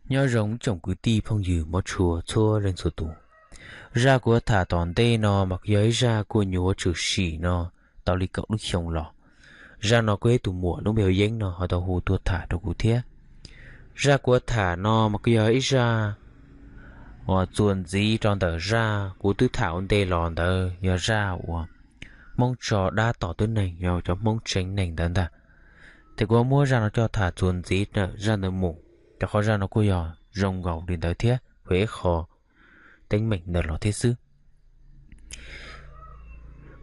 Nyob zoo ib tsoom kwv tij phooj ywg mov tshua txhua leej txhua tus. Zaj kuv tham tom ntej no mas yog ib zaj kuj nyuam qhuav tshwm sim no tau li kaum lub xyoo los. Zaj no kuj yog tus muam lub npe hu Yeeb no ho tau hu tuaj tham rau kuv thiab. Zaj kuv tham no mas kuj yog ib zaj uas txuas ntxiv rau ntawm zaj kuv twb tham ua ntej los ntawd, yog zaj uas Hmoob tso dab tom tib neeg, yog cov Hmoob tsev neeg ntawd ntag. Ces kuv muab zaj no coj tham txuas ntxiv ntawm zaj ntawd mus, rau qhov zaj no kuj yog zoo nkaus li ntawd thiab, hu ib qho teeb meem ntawd los thiab xwb.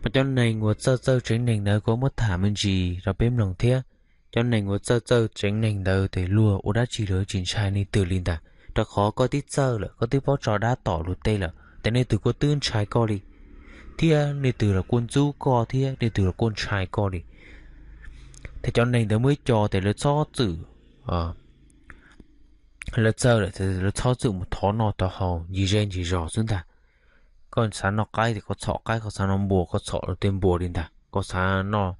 Mas cov neeg uas txawj txawj tsev neeg ntawd kuv muab tham me ntsis rau peb mloog thiab. Cov neeg uas txawj txawj tsev neeg ntawd ces luag ua dab tsi los tsis ntshai nej twg li ntag, rau qhov koj twb txawj lawm, koj twb paub tso dab tom luag tej lawm, ces nej twg kuj twb ntshai koj li, thiab nej twg los kuj ntxub koj thiab nej twg los kuj ntshai koj li. Thiab cov neeg ntawd muaj ib co ces lawv txhob txwm lawv txawj lawm, lawv txhob txwm mus thov noj thov haus ncig zej ncig zos xwb ntag. Koj xav noj qaib ces koj txhom qaib, koj xav noj npua koj txhom tej npua li ntag, koj xav noj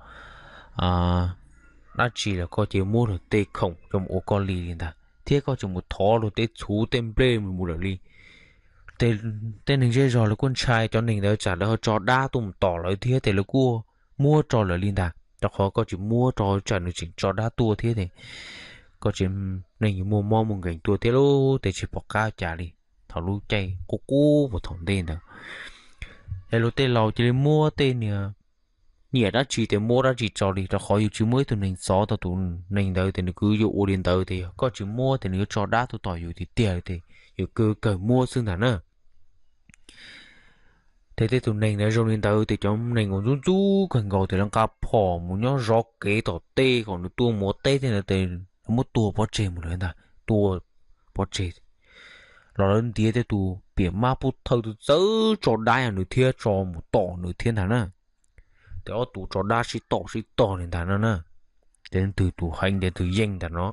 dab tsi los koj cia li muab luag tej khoom coj mus ua koj li li ntag, thiab koj tsis mus thov luag tej txhuv tej nplej mus lawm li. Tej neeg zej zos lawv kuj ntshai cov neeg ntawd tsam lawv ho tso dab tuaj mus tom lawv thiab ces lawv kuj muab rau lawv li ntag, rau qhov koj tsis muab rau tsam nws tseem tso dab tuaj thiab, koj tseem, neeg yuav muaj mob muaj nkeeg tuaj thiab lub, ces tsis pom qab cas li. Thaum lub caij qub qub mus thaum ntej ntawd es luag tej laus cia li muab tej niag nyiam dab tsi ces muab dab tsi tso li, rau qhov yus tsis muaj ib tug neeg txov tau tus neeg ntawd ces nws kuj yuav ua li ntawd, ces yog koj tsis muab ces nws yuav tso dab tuaj tom yus tiag tiag li, ces yus kuj kawg muab xwb ntag na. Ces tej tus neeg ntawd zoo li ntawd ces cov neeg uas ntxub ntxub kawg nkaus ces lawv nqa phom mus nyob zov kev tom tej kom nws tua mus ua teb tej ntawd ces lawv muab tua pov tseg mus lawm ntag, tua pov tseg los lawv ntiav tej tus piam mab pub thawj txawv tso dab nws thiab tso mus tom nws thiab ntag na. Ces ob tug tso dab sib tom sib tog li ntag no na. Ces twg tus heev ces tus yeej ntag no.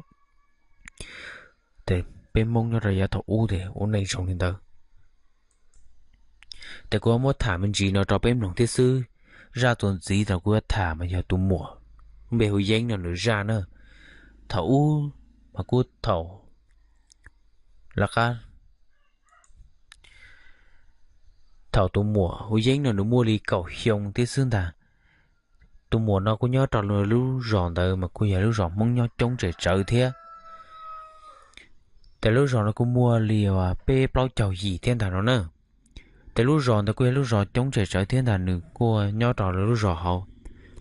Ces peb Hmoob nyob rau yav thaum ub ces ua neej zoo li ntawd. Ces kuv muab tham me ntsis no rau peb mloog thiab xwb. Zaj txuas ntxiv thaum kuv yuav tham mas yog tus muam npe hu Yeeb no nws zaj na. Thaum ub mas kuj thaum lawv qab, thaum tus muam hu Yeeb no nws muaj li kaum xyoo thiab xwb ntag. Tus muam no kuj nyob rau lub zos ntawd mas kuj yog lub zos Hmoob nyob coob tsem tsawv thiab. Ces lub zos no kuj muaj li peb plaub caug yim thiab ntag no na. Ces lub zos ntawd kuj yog lub zos coob tsem tsawv thiab ntag, nws kuj nyob rau lawv lub zos hauv.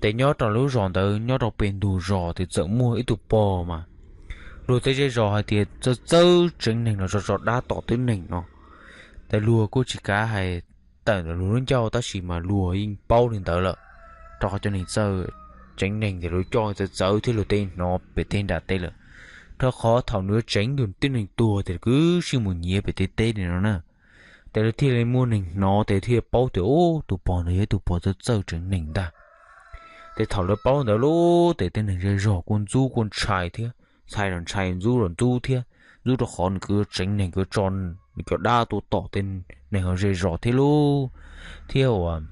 Ces nyob rau lub zos ntawd nyob rau pem ntug zos ces txawm muaj ib tug pog mas luag tej zej zos hais tias txawj txawj tsev neeg los tso tso dab tom tib neeg no. Ces luag kuj tsis kav hais tawm ntawm luag lub ncauj tab sis mas luag yeej paub li ntawd lawm, rau qhov cov neeg txawj tsev neeg ces luag coj txawv txawv thiab luag tej hnov pem tej nram teb lawm. Rau qhov thaum nws tseev tus tib neeg tuag ces kuj sib mus nyiav pem tej teb li no na. Ces lawv thiaj li muaj neeg hnov ces thiaj paub tias ub, tus pog ntawd yog tus pog txawj txawj tsev neeg ntag. Ces thaum lawv paub ntawd lub ces tej neeg zej zog kuj ntxub kuj ntshai thiab, ntshai los ntshai, ntxub los ntxub thiab. Ntxub rau qhov nws kuj tseev neeg kuj tso nws cov dab tuaj tom tej neeg hauv zej zos thiab lub, thiab uas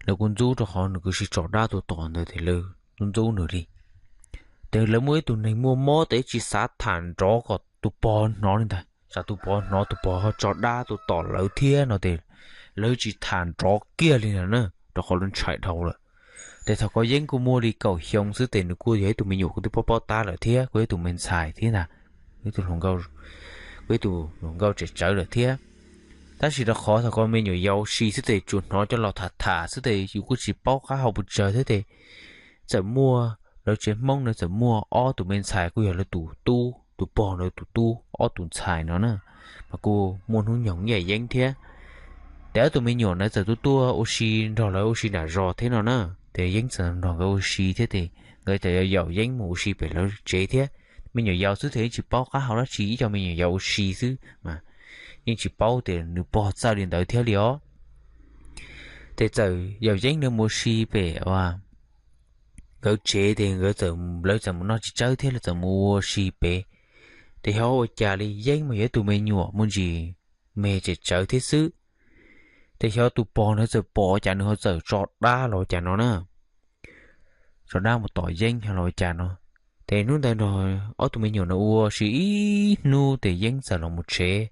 lawv kuj ntxub rau qhov nws kuj sib tso dab tuaj tom ntawd ces lawv ntxub ntxub nws li. Ces lawv muaj ib tug neeg muaj mob ces tsis xav tham nrov kom tus pog hnov li ntag, tsam tus pog hnov tus pog ho tso dab tuaj tom lawv thiab no ces lawv tsis tham nrov kiag li ntag na, rau qhov lawv ntshai dhau lawm. Ces thaum ko Yeeb kuj muaj li kaum xyoo xwb ces nws kuj yog ib tug me nyuam kuj twb paub paub tab lawm thiab kuj yog ib tug me ntxhais thiab ntag, ib tug hluas nkauj, kuj ib tug hluas nkauj tsem tsawv lawm thiab. Tab sis rau qhov thaum ko me nyuam yaus ua si xwb ces tsuas hnov cov laus tham tham xwb ces yus kuj tsis paub qab hau pes tsawg thiab ces txawm muaj, lawv tsev Hmoob ntawd txawm muaj ob tug me ntxhais kuj yog lawv tus tub, tus pog ntawd tus tub ob tug ntxhais no na, mas kuj muaj hnub nyoog ib yam Yeeb thiab. Ces ob tug me nyuam ntawd txawm tuaj tuaj ua si nrog lawv ua si nram zos thiab no na. Ces Yeeb txawm nrog nkawd ua si thiab ces nkawd txawm yaum Yeeb mus ua si pem lawv tsev thiab. Me nyuam yaus xwb ces yeej tsis paub qab hau dab tsi, ib co me nyuam yaus ua si xwb mas yeej tsis paub tias nws pog txawj li ntawd thiab li os. Ces txawm yaum Yeeb mus ua si pem nkawd tsev ces nkawd, lawv txawm mus noj txiv tsawb thiab lawv txawm mus ua si pem. Ces xyov ua cas li Yeeb mas yog ib tug me nyuam muaj ntsis me tsem tsawv thiab xwb. Ces xyov tus pog ntawd txawm pom cas nws ho txawm tso dab los cas no na, tso dab mus tom Yeeb los cas no. Ces hnub ntawd nrog ob tug me nyuam no ua si ib hnub ces Yeeb txawm los mus tsev.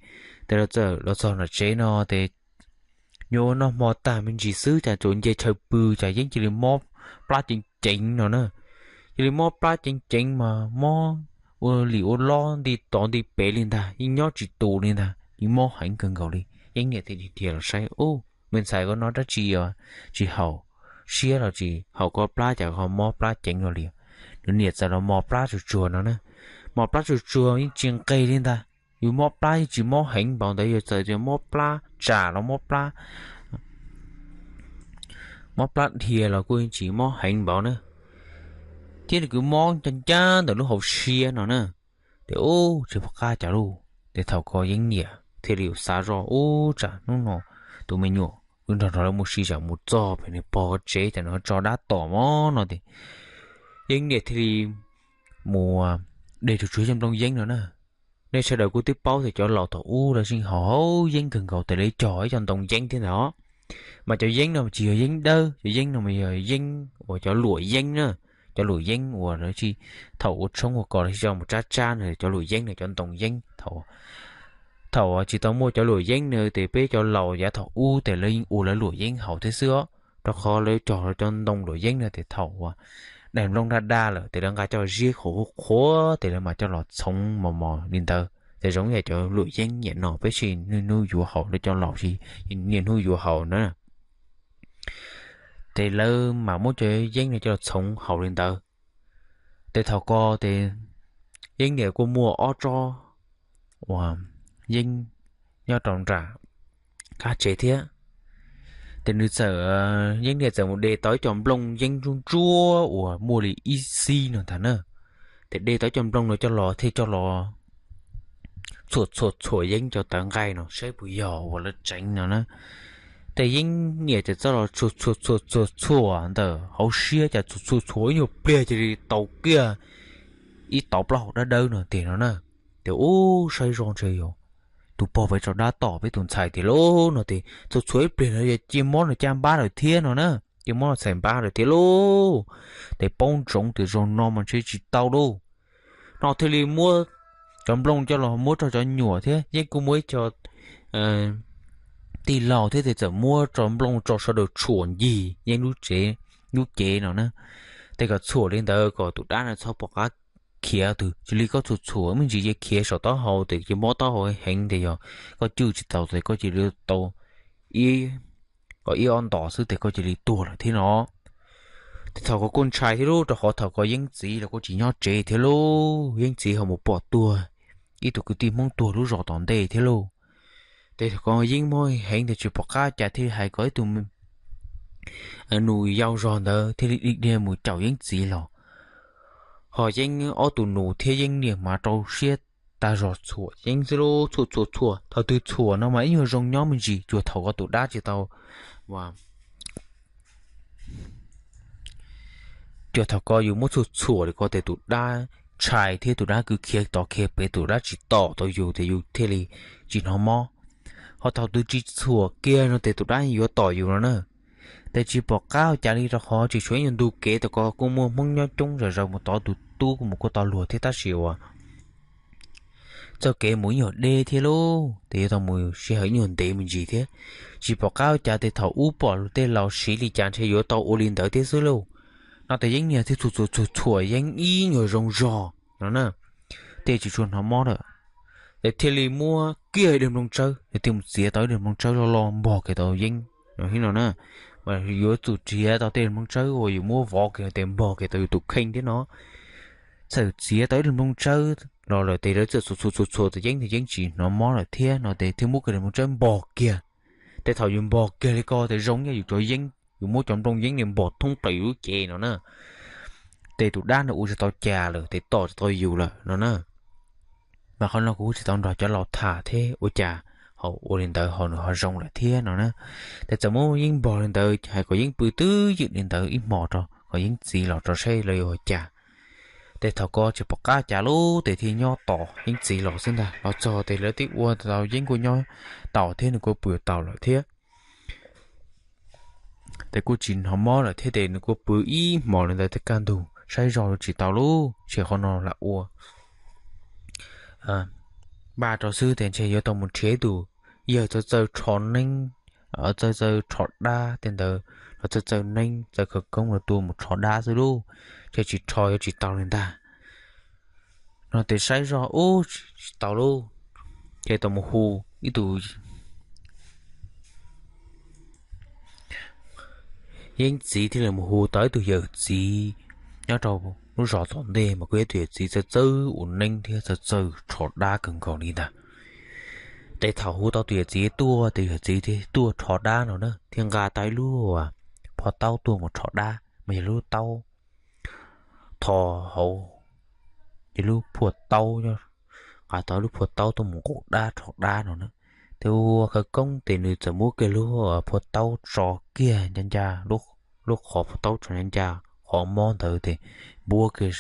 Ces los txog nram tsev no ces nyuam qhuav noj hmo tag me ntsis xwb cas tsuas nce chaw pw cas Yeeb cia li mob plab ceev ceev no na. Cia li mob plab ceev ceev mas mob ua li ua lob nti tod nti pem li ntag, yeej nyob tsis tus li ntag, yeej mob heev kawg nkaus li. Yeeb niam thiaj dhia los saib, ub, me ntxhais, koj noj dab tsi os? Tsis haum siab los tsis haum koj plab cas ho mob plab ceev no li? Nws niam txawm los mos plab tsuag tsuag no na. Mos plab tsuag tsuag yeej tsis nqes li ntag. Yus mob plab yeej tsis mob heev npaum ntawd, yog txawm mob plab tsam los mob plab mob plab dhia los kuj yeej tsis mob heev npaum na. Thiab nws kuj mob ncaj ncaj ntawm lub hauv siab no na. Ces ub, tsis pom qab cas lauj. Ces thaum ko Yeeb niam thiaj li xav zoj, ub, tsam hnub no tus me nyuam wb nrog nrog lawv mus si tsam mus txog pem nws pog tsev cas nws tso dab tom mog no ces Yeeb niam thiaj li mus de tus tshuaj coj nplooj Yeeb no na. Nej sawv daws kuj twb paub tias cov laus thaum ub lawv yeej haus haus Yeeb kawg nkaus, ces lawv cog ib co ntoo Yeeb thiab ntag. Mas cov Yeeb no tsis yog Yeeb dawb, cov Yeeb no mas yog Yeeb uas cov luam Yeeb na. Cov luam Yeeb uas lawv tsis, thaum ua tshoob ua kos lawv tsis tso mus tsab tsab no, cov luam Yeeb no, cov ntoo Yeeb thaum, thaum tsis tau muaj cov luam Yeeb no ces peb cov laus yav thaum ub ces lawv yeej ua lawv luam Yeeb haus thiab xwb os. Rau qhov lawv cog cov ntoo luam Yeeb no ces thaum uas daim nplooj daj daj lawm ces lawv nqa coj ziab qhuav qhuav ces lawv mam coj los txhoov mos mos li ntawd. Ces zoo yam cov luam Yeeb niaj no peb tsis niaj hnub yuav haus, lawv cov laus tsis niaj hnub yuav haus na. Ces lawv mam muab cov Yeeb no coj los txhoov haus li ntawd. Ces thaum ko ces Yeeb niam kuj muaj ob tsob uas Yeeb nyob rau nram qab tsev thiab. Ces nws txawm, Yeeb niam txawm mus de tau ib co nplooj Yeeb ntsuab ntsuab uas muaj li ib xib no ntag na. Ces de tau ib co nplooj no coj los thiaj coj los txhuam txhuam txhuam Yeeb cov tawv nqaij no saib puas yog uas lawv tseev no na. Ces Yeeb niam ces txawm los txhuam txhuam txhuam txhuam ntawm hauv siab cas txhuam txhuam txhuam ib nyuag pliag cia li tau kiag ib tauv plaub hau dawb dawb no tiag no na. Ces ub, saib zoo ntshe yog tus pog pem tso dab tom peb tus ntxhais tiag lauj no ces txhuam txhuam ib pliag no yog cia mob nws caj npab lawm thiab no na. Cia mob nws txhais npab lawm thiab lauj. Ces paub ntsoov tias zaum no mas ntshe tsis tau lauj. No thiaj li muab cov nplooj coj los muab rau cov nyuam thiab Yeeb kuj muaj ib co tij laug thiab ces txawm muab cov nplooj rau sawv daws txhuam ncig Yeeb lub tsev, lub cev no na. Ces kom txhuam li ntawd kom tus dab no txhob pom qab khiav twg, cia li koj txhuam txhuam me ntsis ces khiav saum taub hau ces cia mob taub hau heev ces yog koj cwj tsis tau ces koj cia li tau ib, kom ib ob ntos xwb ces koj cia li tuag lawm thiab no. Ces thaum ko kuj ntshai thiab lauj, rau qhov thaum ko Yeeb txiv los kuj tsis nyob tsev thiab lauj, Yeeb txiv ho mus pom tuag ib tug kwv tij Hmoob tuag lub zos tom ntej thiab lauj. Ces thaum ko Yeeb mob heev ces tsis pom qab cas thiaj hais kom ib tug nus yau zog ntawd thiaj li dhia mus caum Yeeb txiv los. Ho Yeeb ob tug nus thiab Yeeb niam mas rau siab tag zog txhuam Yeeb xwb lauj, txhuam txhuam txhuam, thaum twg txhuam no mas ib nyuag zoo nyob me ntsis, tsuas thaum ko tus dab tsis tau, tsuas thaum ko yus muab txhuam txhuam li ko ces tus dab ntshai thiab tus dab kwv khiav tod khiav pem, tus dab tsis tom tau yus ces yus thiaj li tsis hnov mob. Ho thaum twg tsis txhuam kiag no ces tus dab yuav tom yus no na. Ces tsis pom qab ua cas li rau qhov tsis tshuav ib nyuag ntu kev, thaum ko kuj muaj Hmoob nyob coob zom zaws mus tod, tus tub kuj mus kuj tau luag thiab tab sis uas txoj kev mus ib nyuag deb thiab lauj, ces yuav tau mus sij hawm ib nyuag ntev me ntsis thiab. Tsis pom qab ua cas ces thaum ub pom tej laus siv li cas ntshe yuav tau ua li ntawd thiab xwb lauj. No ces Yeeb niam thiaj txhuam txhuam txhuam txhuam Yeeb ib nyuag zoo zog no na, thiaj tsis tshua hnov mob lawm. Ces thiaj li muab kiag ib daim nplooj tsawb, nws thiaj mus txiav tau ib daim nplooj tsawb loj loj npog kiag tau Yeeb no na. Yuav tsum txiav tau tej nplooj tsawb uas yus muab vov kiag tes npog kiag tau yus tus kheej thiab no. Txawm txiav tau ib daim nplooj tsawb los lawm ces lawv txawm txhuam txhuam txhuam txhuam tus Yeeb ces Yeeb tsis hnov mob lawm thiab no ces thiaj muab kiag daim nplooj tsawb npog kiag. Ces thaum yus npog kiag li ko ces zoo yam yus cov Yeeb, yus muab cov nplooj Yeeb li npog thoob plaws yus lub cev no na. Ces tus dab no ua tsis tau cas lawm, ces tom tsis tau yus lawm no na. Mas qhov no kuv tsis tau nrog cov laus tham thiab ua cas ho ua li ntawd ho nws ho zoo lawm thiab no na. Ces txawm muab Yeeb npog li ntawd hais kom Yeeb pw twj ywm li ntawd ib hmos rau kom Yeeb txiv los rau saib lawv yuav ua cas. Ces thaum ko tsis pom qab cas lauj, ces thiaj nyob tos Yeeb txiv los xwb ntag. Los txog ces lawv twb ua tau, Yeeb kuj nyob taus thiab nws kuj pw taus lawm thiab. Ces kuj tsis hnov mob lawm thiab ces nws kuj pw ib hmos li ntawd thiab kaj ntug. saib zog yuav tsis tau lauj, ntshe qhov no lam ua npaj rau xwb, tes ntshe yuav tau mus nrhiav ib tus yawg txawj txawj rho neeb, txawj txawj rho dab tej ntawd, los txawj txawj neeb txawj khawv koob los tua mus rho dab xwb lauj, ntshe tsis rho yuav tsis tau li ntag. No tes saib zog ub tsis tau lauj, ces tau mus hu ib tus yeeb txiv thiaj li mus hu tau ib tug yawm txiv nyob rau lub zos tom ntej mas kuj yog tus yawm txiv txawj txawj ua neeb thiab txawj txawj rho dab kawg nkaus li ntag. Tes thaum hu tau tus yawm txiv tuaj, tus yawm txiv thiaj tuaj rho dab no na, thiaj nqa tau ib lub phua taub tuaj mus rho dab, mas yog lub taub tho hauv, yog lub phua taub, nqa tau lub phua taub tuaj mus nqus dab rho dab no na. Tes ua khawv koob tes nws txawm muab kiag lub phua taub tso kiag ncaj ncaj, lub qhov phua taub tso ncaj ncaj qhov mob ntawd tes npuab kiag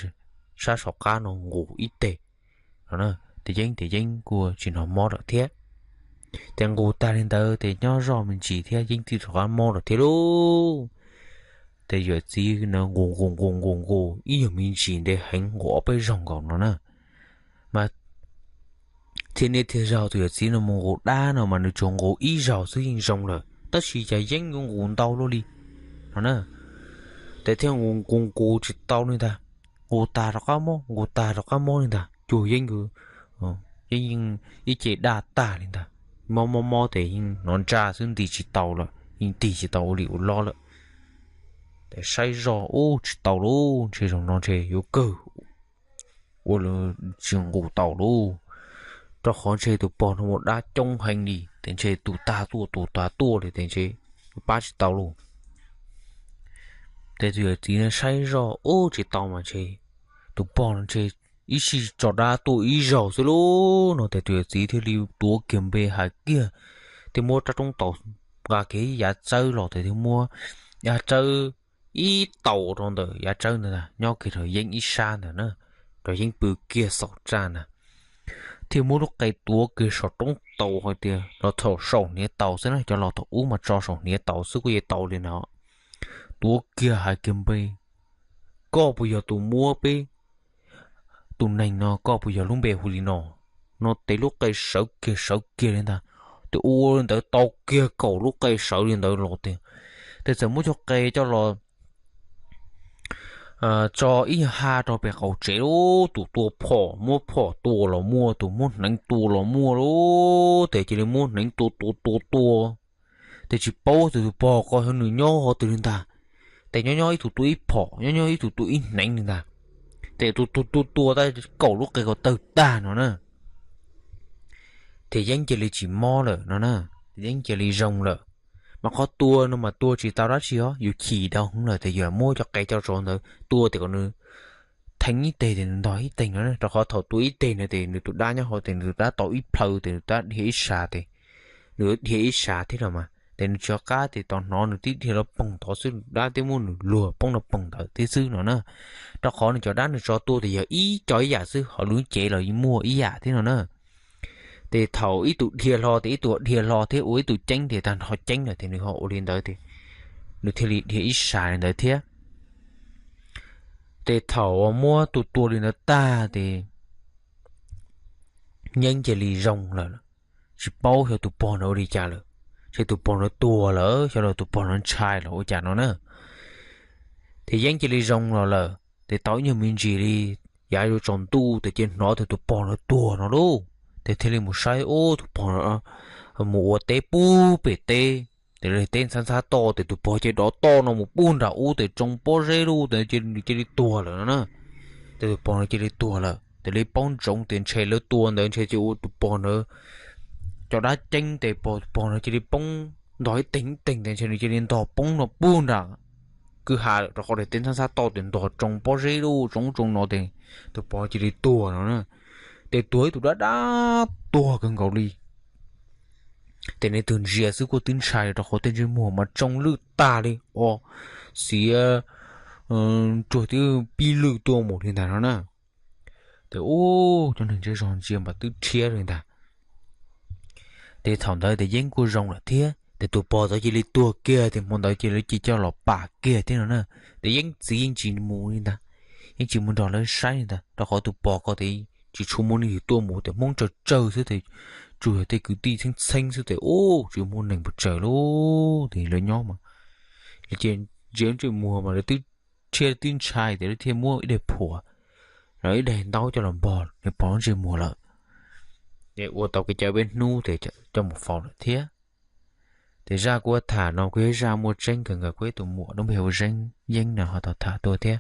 sab saum qab no nqus ib teg no na, tes yeeb tes yeeb kuj tsis hnov mob lawm thiab. Tes nqus tag li ntawd tes nyob zoj me ntsis thiab yeeb twb rov qab mob lawm thiab lauj. Tes yawm txiv no nqus nqus nqus nqus nqus ib nyuag me ntsis ntev heev, nqus ob peb zaug nkaus no na, mas thiaj niaj thiaj zaus tus yawm txiv no mus nqus dab no mas nws tsuas nqus ib zaug xwb yeej zoo lawm, tab sis cas yeeb yuav nqus ntau luaj li no na. Tes thiaj nqus nqus nqus tsis tau li ntag, nqus tag rov qab mob, nqus tag rov qab mob li ntag, cuag yeeb, yeeb yeej ib ce daj tag li ntag, mob mob mob tes yeej hnov ntsa xwb nti tsis tau lawm, yeej tig tsis tau ua li ua lob lawm. Tes saib zog ub tsis tau lauj, ntshe zaum no ntshe yuav kawg ua tsis nqus tau lauj, rau qhov ntshe tus pog no ua dab coob heev li, tes ntshe tus tag tuaj tus tag tuaj li tes ntshe pab tsis tau lauj. Tes tus yawm txiv no saib zog ub tsis tau mas ntshe tus pog no ntshe ib sij tso dab tuaj ib zaug xwb lauj no, tes tus yawm txiv thiaj li tuav kiag npe hais kiag, thiaj muab rab roob taus, nqa kiag ib yav tsawb los tes thiaj muab yav tsawb ib taus rau ntawm yav tsawb ntawd nyob kiag rau yeeb ib sab ntawd na, rau yeeb pw kiag xaum tsaj ntag. Thiaj muab lub qe tuav kiag saum roob taus hais tias los thaum saum hniav taus xwb na, cov los thaum ub mas tso saum hniav taus xwb kuj yeej tau li no. Tuav kiag hais kiag npe, koj puas yog tus muab peb tus neeg no, koj puas yog lub npe hu li no? No tes lub qe sawv kiag sawv kiag li ntag, tes ua li ntawd tau kiag kaum lub qe sawv li ntawd los tiag, tes txawm muab cov qe coj los tso ib nyuag ha rau pem qaum tsev lauj, tus tua phom muab phom tua los muaj, tus muab hneev tua los muaj lauj, tes cia li muab hneev tua tua tua tua, tes tsis paub tus tus pog ko xyov nws nyob qhov twg li ntag, tes nyob nyob ib tug tua ib phom, nyob nyob ib tug tua ib hneev li ntag, tes tus tus tua tua tau kaum lub qe ko tawg tag no na. Tes yeeb cia li tsis mob lawm no na, yeeb cia li zoo lawm. Mas qhov tua no mas tua tsis tau dab tsi os, yus chim dhau hwv lawm tes yus muab cov qe coj tso ntawd tua tes kom nws theej ib teg tes nws ntog ib teg no, rau qhov thaum tua ib teg no tes nws tus dab nyob hauv tes nws tus dab tau ib plhaw tes nws tus dab dhia ib sab tes, nws dhia ib sab thiab los mas tes nws tsis nco qab tes tos hnov nws tib dhia los poog tod xwb, dab twb muab nws luag poob rau poog ntawd thiab xwb no na. Rau qhov nws cov dab nws tso tuaj tes yog ib co ib yam xwb, hauv lub cev los muaj ib yam thiab no na. Tes thaum ib tug dhia hlo tes ib tug dhia hlo thiab ua ib tug ceeb tes tag nrho ceeb lawm tes nws ho ua li ntawd tes nws thiaj li dhia ib sab li ntawd thiab. Tes thaum muab tua tua li ntawd tag tes yeeb cia li zoo lawm, tsis paub xyov tus pog no ua li cas lawm, xyov tus pog no tuag lawm, xyov los tus pog no ntshai los ua cas no na. Tes yeeb cia li zoo los lawm, tes tau ib nyuag me ntsis li, yav yuav tsaus ntuj tes cia hnov tias tus pog no tuag no lauj. Tes thiaj li mus saib, ub, tus pog no mus ua teb pub pem teb, tes teb ntxhab ntxhab toj, tes tus pog cia li dov toj no mus pub nram ub tes tsoo pob zeb lauj, tes nws cia li tuag lawm no na. Tes tus pog no cia li tuag lawm, tes li paub ntsoov tias ntshe lawv tua ntawd ntshe cia ua tus pog ntawd cov dab ceeb tes pog, tus pog no cia li poob ntog ib teeg ib teeg tes ntshe nws cia li ntog poob no pub nram kwj ha lawm, rau qhov teb ntxhab ntxhab toj tes ntog tsoo pob zeb lauj, tsoo tsoo no tes tus pog cia li tuag no na. Tes tuag ib tug dab dab tuag kawg nkaus li. Tes nws tus ntsia xwb kuj twb ntshai rau qhov tej ntsej muag mas tsoo lwj tag li, o, xiav tsuag twb pib lwj tuaj mus li ntag no na. Tes ub, cov neeg zej zog ntsia mas twb rhiab li ntag. Tes thaum ntawd tes yeeb kuj zoo lawm thiab, tes tus pog ntawd cia li tuag kiag, tes hmo ntawd cia li coj los pam kiag thiab no na. Tes yeeb txiv yeej tsis mus li ntag. yeej tsis mus nrog lawv saib li ntag, rau qhov tus pos ko tias tsis tshua muaj neeg twg tuaj mus, tias Hmoob tsawg tsawg xwb, tias tsuas yog tej kwv tij txheeb txheeb xwb, tias u tsis muaj neeg pes tsawg lawm, ces lawv nyob mas, lawv ces ntsia ntsej muag mas lawv twb thiaj twb ntshai tias lawv thiaj muab ib daig phuam los ib daig ntaub coj los npog nws pov ntsej muag lawm. Ces ua tau kev cai peb hnub ces coj mus faus lawm thiab. Ces zaj kuv tham no kuj yog zaj muaj tseeb kawg nkaus, kuv ib tus muam lub npe hu Yeeb no ho tau tham tuaj thiab.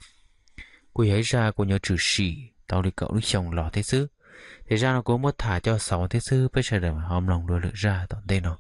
Kuj yog ib zaj kuv nyuam qhuav tshwm sim tau li kaum lub xyoo los thiab xwb. Ces zaj no kuv muab tham coj xaus thiab xwb, peb sawv daws ho mloog dua lwm zaj tom ntej no.